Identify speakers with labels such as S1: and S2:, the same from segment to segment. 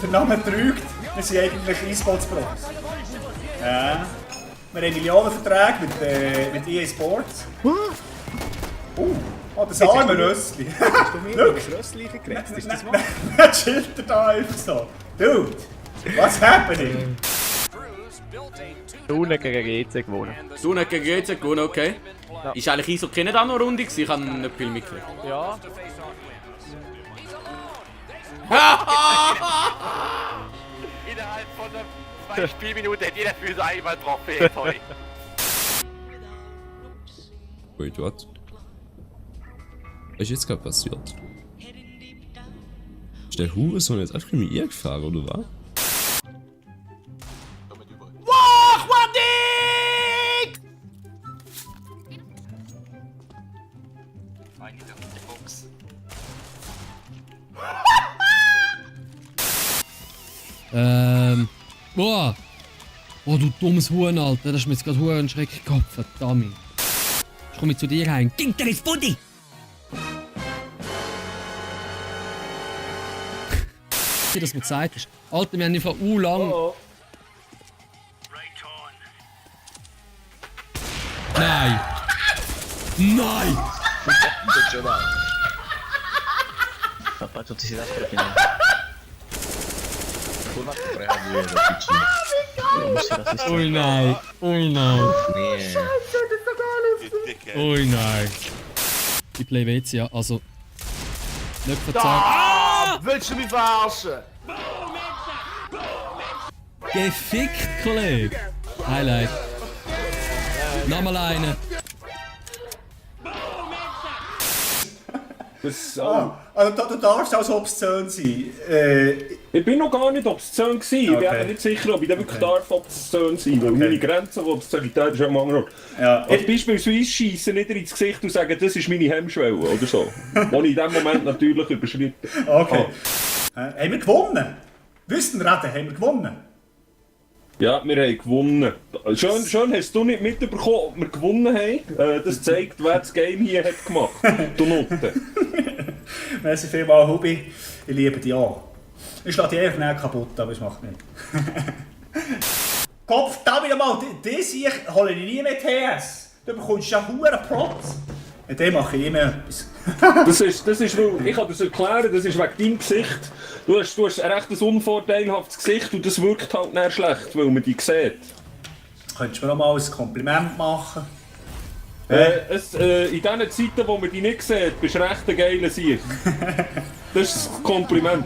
S1: Der Name trügt, wir sind eigentlich E-Sports-Profis. Ja. Wir haben Millionenverträge mit EA Sports. Oh, das arme Rössli.
S2: Hast du mir das Rössli gekriegt? Ist das wahr?
S1: Dann chillt er da einfach so. Dude, what's happening?
S2: Du nicht gegen GC gewonnen.
S3: Du nicht gegen GC gewonnen, okay.
S2: Ja.
S3: Ist eigentlich Eishockey nicht auch noch eine Runde gewesen? Ich habe nicht viel mitgekriegt.
S2: Ja.
S4: Innerhalb von 2 Spielminuten hat jeder für einmal getroffen. Toll.
S5: Wait, what? Was ist jetzt gerade passiert? Ist der Hurensohn jetzt einfach mit ihr gefahren, oder was?
S6: Boah! Oh, du dummes Huhn, Alter. Das ist mir jetzt gerade Huhn Schreck gehabt, verdammt. Ich komme zu dir rein. Ginter ist Buddy! Wie das mir gesagt ist. Alter, wir haben einfach lang. Nein! Nein!
S7: Papà, tutti si dà per finire. Kurwa, reaguje do pici.
S6: Ui nein! Ui nein!
S7: Nie.
S6: Ui nein! Ich play WC, ja, also. Nicht verzeihen.
S4: Willst du mich verarschen?
S6: Gefickt, Kollege! Highlight. Nochmal eine.
S1: Also du darfst auch so obszön sein.
S8: Ich bin noch gar nicht obszön gewesen. Ich bin
S1: Okay.
S8: eben nicht sicher, ob ich dann wirklich darf obszön sein, weil meine Grenze von Obszönität ist am anderen Ort.
S1: Ja.
S8: Also beispielsweise schiessen nicht ins Gesicht und sagen, das ist meine Hemmschwelle oder so. Die ich in dem Moment natürlich überschritten.
S1: Okay. Haben wir gewonnen? Wüssten Raten, haben wir gewonnen?
S8: Ja, wir haben gewonnen. Schön hast du nicht mitbekommen, ob wir gewonnen haben. Das zeigt, wer das Game hier hat gemacht. Du Nutte.
S1: Merci vielmals, Hubi. Ich liebe dich auch. Ich schlage dich einfach nicht kaputt, aber es macht nicht. Kopf, da wieder mal, das hier hole ich nie mit TS. Du bekommst ja verdammt Protz. Ja, den mache ich immer etwas.
S8: Das ist, weil, ich kann das erklären, das ist wegen deinem Gesicht. Du hast ein recht unvorteilhaftes Gesicht und das wirkt halt nicht schlecht, weil man dich sieht.
S1: Könntest du mir noch mal ein Kompliment machen?
S8: In diesen Zeiten, wo man dich nicht sieht, bist du recht ein geiler Sieg. Das ist ein Kompliment.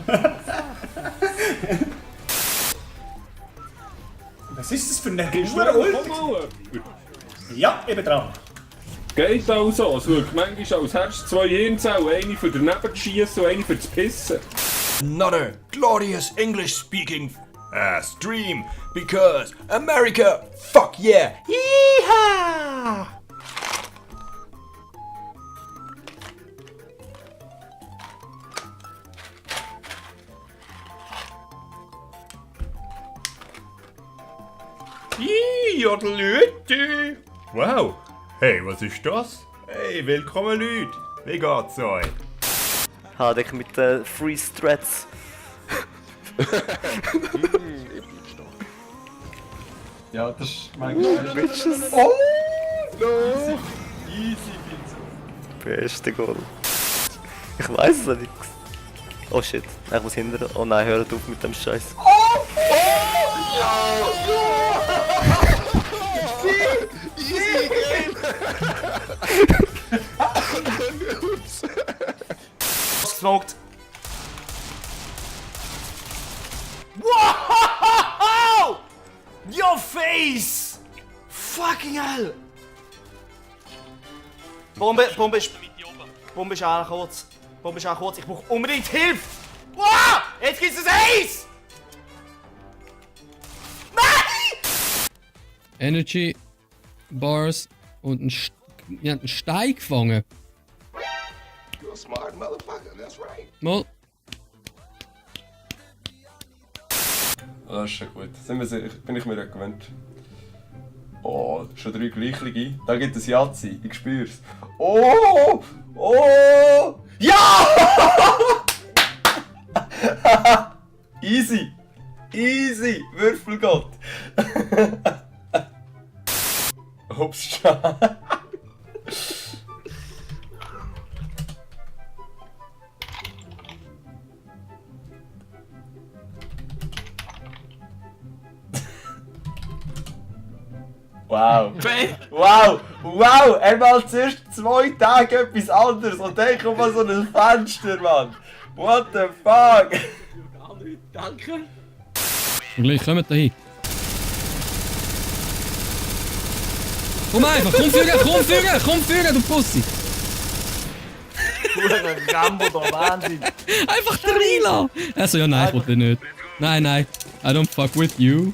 S1: Was ist das für eine
S8: Gibst du
S1: Hure
S8: mir
S1: Ulti?
S8: mal
S1: Ja, ich bin dran.
S8: Geht also, es wirkt manchmal als hättest du 2 Hirnzellen, eine für daneben zu schiessen und eine für zu pissen.
S9: Another glorious English speaking stream because America, fuck yeah! Yeehaw! Jodelüte! Wow! Hey, was ist das? Hey, willkommen Leute! Wie geht's euch?
S7: Hat ich mit den Freeze Threads.
S2: Ja, das ist manchmal.
S7: Beste Goal. Ich weiß es nicht. Oh shit, ich muss hindern. Oh nein, hört auf mit dem Scheiß.
S4: Smoked. Wow! Your face! Fucking hell! Bombe ist auch kurz. Bombe ist auch kurz. Ich brauche unbedingt Hilfe! Wow! Jetzt gibt's ein Ace! Nein!
S6: Energy Bars und wir haben einen Stein gefangen. Mal.
S5: Das ist schon gut. Bin ich mir ja gewöhnt. Oh, schon 3 gleichliche. Da gibt es Yazzi, ich spür's. Oh! Oh! Ja! Easy! Easy! Würfelgott! Ups, schon. Wow! Wow! Wow! Er malt zuerst 2 Tage etwas anderes und dann kommt mal so ein Fenster, Mann! What the fuck?
S3: Danke.
S6: Und gleich kommt da hin. Komm einfach, komm führen, du Pussy!
S4: Rambo da, Wahnsinn.
S6: Einfach der Rila! Also ja, nein, ich wollte nicht. Nein, I don't fuck with you.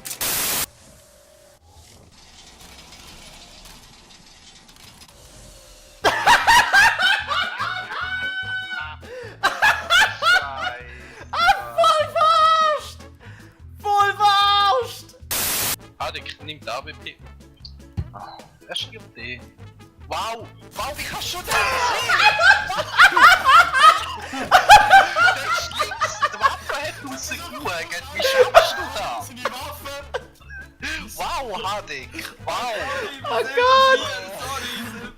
S4: Voll verarscht!
S10: Hadik, nimm die AWP. Ah, er stirbt eh. Wow! Wow, wie kannst du das sehen? Der ist links, die Waffe hat rausgeschaut. Wie schaffst du das? Wow, Hadik! Wow!
S4: Oh Gott!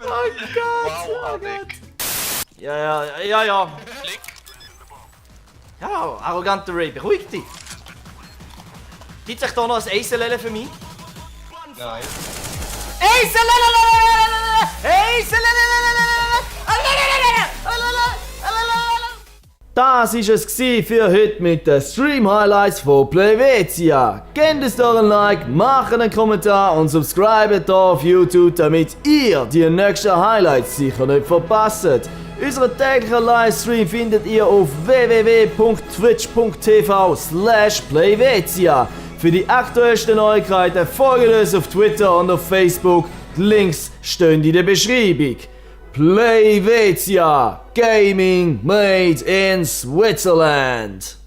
S4: Oh Gott!
S10: Wow, Hadik!
S4: Ja.
S10: Klick!
S4: Ja, arroganter Ray, beruhig dich. Gibt es euch da noch ein Eiselele für mich?
S5: Nein.
S4: Das war es für heute mit den Stream Highlights von Playvezia. Gebt uns doch ein Like, macht einen Kommentar und subscribt hier auf YouTube, damit ihr die nächsten Highlights sicher nicht verpasst. Unseren täglichen Livestream findet ihr auf www.twitch.tv/Playvezia. Für die aktuellsten Neuigkeiten folgt uns auf Twitter und auf Facebook. Die Links stehen in der Beschreibung. Playvezia, Gaming made in Switzerland.